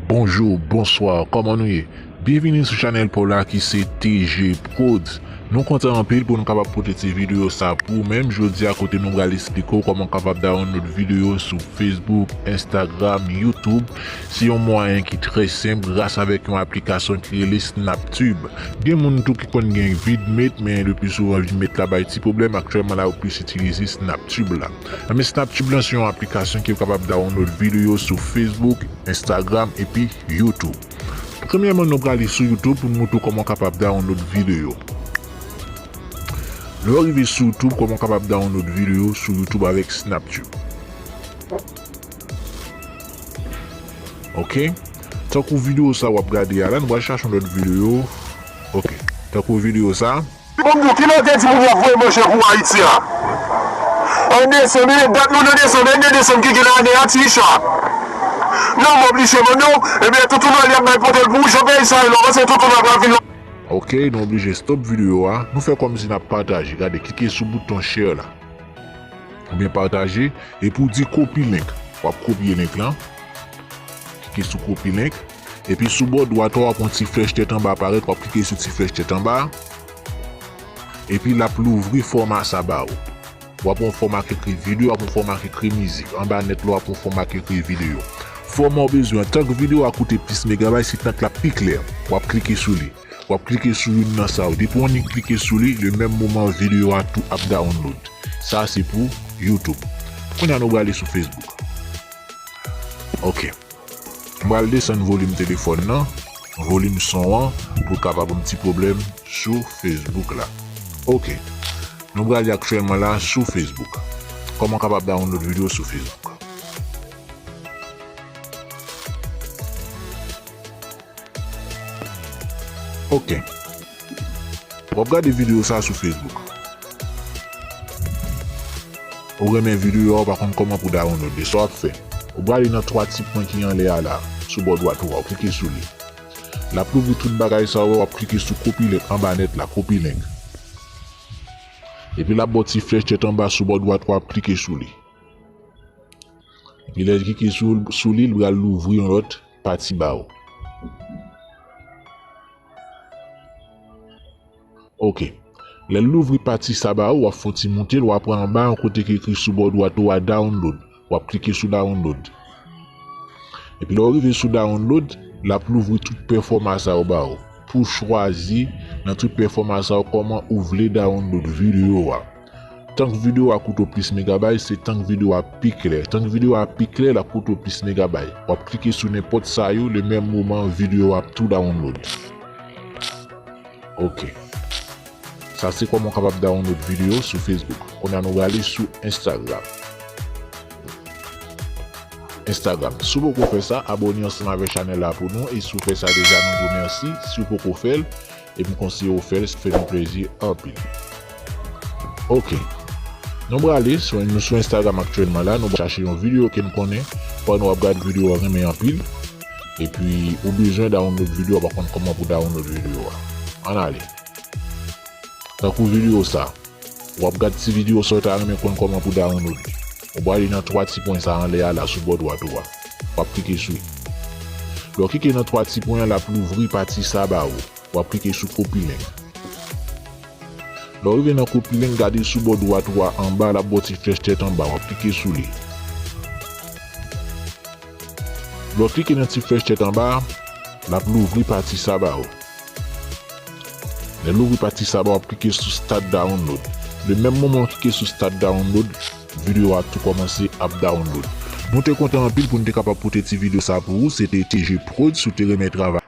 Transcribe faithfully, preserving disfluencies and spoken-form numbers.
Bonjou, bonswa, kòman nou ye? Byenvini sou chanèl pa w la ki se T G Prodz. Nou kontan anpil pou nou kapab pote ti videyo sa pou ou menm jodi a, kote nou pral esplike w kòman w kapab download videyo sou Facebook, Instagram, YouTube. Se yon mwayen ki trè senp gras avèk yon aplikasyon ki rele SnapTube. Gen moun tou ki konn gen Vidmate, men le pli souvan Vidmate la bay ti pwoblèm. Aktyèlman la, yo plis itilize SnapTube la. Nan men SnapTube lan, se yon aplikasyon ki w kapab download videyo sou Facebook, Instagram epi YouTube. Premyèman, nou prale sou YouTube pou n montre w kòman w kapab download videyo. Lè w rive sou YouTube, kòman w kapab download videyo sou YouTube avèk SnapTube. Ok. Tankou videyo sa w ap gade a la, nou pral chache yon lòt videyo. Ok. Tankou videyo sa. Bon, ki lè w te di moun y ap voye manje pou Ayiti a? An desanm, e dat nou nan desanm, e de desanm ki gen nan ane a, ti Richard. Non, m oblije mande w, ebyen, toutounòl y ap bay pote l pou ou, jan peyi sa ye, lè w panse toutounòl pral vin lò. Ok, nou oblije stop videyo a. Nou fè kòmsi n ap pataje. Gade, klike sou bouton share la. Oubyen pataje. Epi w di copy link. W ap kopye link lan. Klike sou copy link. Epi sou bò dwat ou, w ap wè yon ti flèch tèt anba parèt. W ap klike sou ti flèch tèt anba. Epi l ap louvri fòma sa ba ou. W ap wè yon fòma ki ekri videyo, w ap wè yon fòma ki ekri mizik. Anba nèt la, w ap wè yon fòma ki ekri videyo. Fòma w bezwen, tank videyo a koute plis megabay, se tank l ap pi klè. W ap klike sou li. W ap klike sou youn nan sa yo. Depi w annik klike sou li, le menm moman videyo a tou ap download. Sa se pou YouTube. Kounye a nou prale sou Facebook. Ok. M pral desann volim telefòn nan, volim son an, pou l ka pa ban m ti pwoblèm sou Facebook la. Ok. Nou prale aktyèlman la sou Facebook. Kòman w kapab download videyo sou Facebook? Ok. W ap gade videyo sa sou Facebook. Ou renmen videyo a, ou pa konn kòman pou download li. Sa w ap fè? Ou prale nan twa ti pwen ki anlè a la, sou bò dwat ou a, ou klike sou li. L ap louvri tout bagay sa yo, w ap klike sou copy link anba nèt la, copy link. Epi l ap ba w ti flèch tèt anba sou bò dwat, w ap klike sou li. Epi lè l klike sou, sou li, l pral louvri yon lòt pati ba ou. Ok. Lè l louvri pati sa ba ou, w ap fè yon ti moute l, w ap pran anba yon kote ki ekri sou bò dwat ou a download. W ap klike sou download. Epi lè w rive sou download, l ap louvri tout pèfòma sa yo ba ou. Pou w chwazi nan tout pèfòma sa yo kòman ou vle download videyo a. Tank videyo a koute w plis megabay, se tank videyo a pi klè. Tank videyo a pi klè, l ap koute w plis megabay. W ap klike sou nenpòt sa yo, le menm moman videyo a ap tou download. Ok. Sa se kòman w kapab download videyo sou Facebook. Kounye a nou prale sou Instagram. Instagram. Si w poko fè sa, abòne ansanm avèk chanèl la pou nou. E si w fè sa deja, nou di w mèsi. Si w poko fè l, e m konseye w fè l, fè nou plezi anpil. Ok. Nou prale, sou, nou sou Instagram aktyèlman la, nou chache yon videyo ke n konnen, pandan w ap gade videyo a renmen anpil. Epi, ou bezwen download videyo a, w pa konn kòman pou download videyo a. Ann ale. Tankou videyo sa. W ap gade ti videyo sa, w ta renmen konn kòman pou download li. Ou prale nan twa ti pwen sa anlè a la sou bò dwat ou a. W ap klike sou li. Lè w klike nan twa ti pwen an, l ap louvri pati sa ba ou. W ap klike sou copy link. Lè w rive nan copy link, gade sou bò dwat ou a anba, l ap ba w ti flèch tèt anba, w ap klike sou li. Lè w klike nan ti flèch tèt anba a, l ap louvri pati sa ba ou. Lè l louvri pati sa ba ou, w ap klike sou start download. Le menm moman w klike sou start download, videyo a tou kòmanse ap download. Nou te kontan anpil pou n te kapab pote ti videyo sa pou ou. Se te T G Prod, si w te renmen travay.